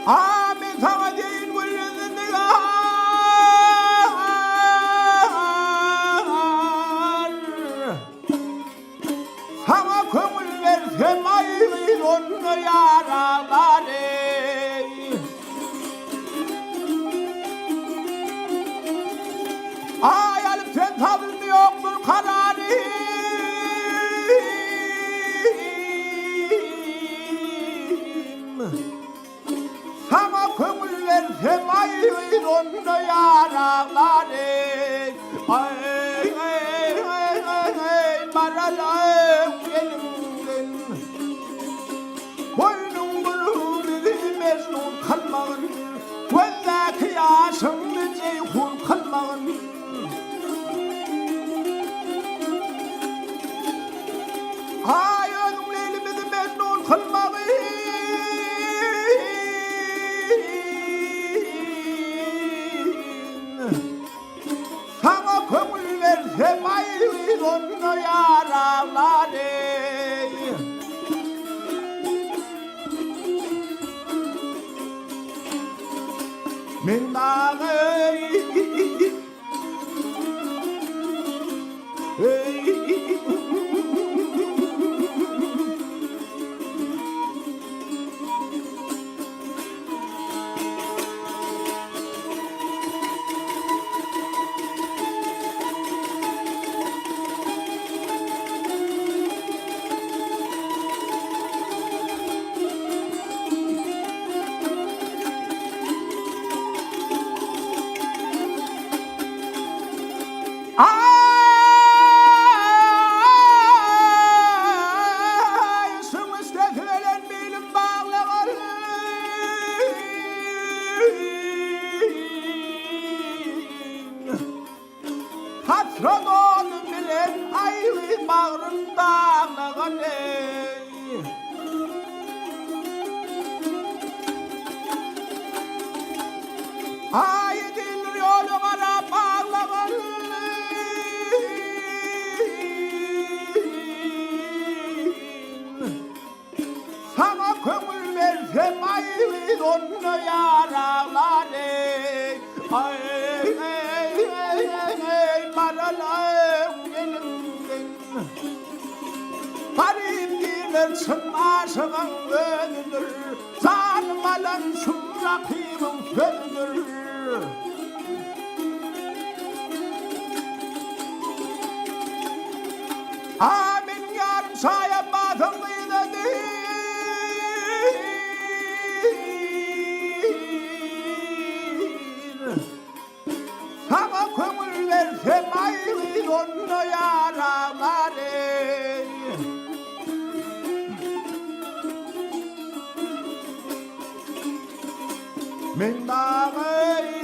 A men saňa deýin gül ýüzli nigar. Saňa köňül bersem aý gyz onda ýar aglar eý. Aý alyp sen sabrymy ýokdur kararym. Saňa köňül bersem aý gyz onda ýar aglar eý. Aý eý eý eý eý maralam elimden. Boýnuň bürüp bizi mejnun kylmagyn, Gözdäki ýaşyňny Jeýhun kylmagyn. Aý özüň Leýli bizi mejnun kylmagyn. Saňa köňül bersem aý onda ýar aglar eý. Men dagy eý. Aý, şuň üstesi bilen bilim baglagal. Hasrat ody bilen aýry bagrym daglagan eý. Aý edilir ýoly garap baglagan. Saňa köňül bersem aý onda ýar aglar eý. Aý eý eý eý maralaň elimden. Garyp diýler çyn aşygyň özüdir. Janym alan şum rakybyň sözüdir. A meniň ýarym Şaý Abbasyň gyzydyr. Saňa köňül bersem aý gyz onda ýar aglar eý. Men dagy.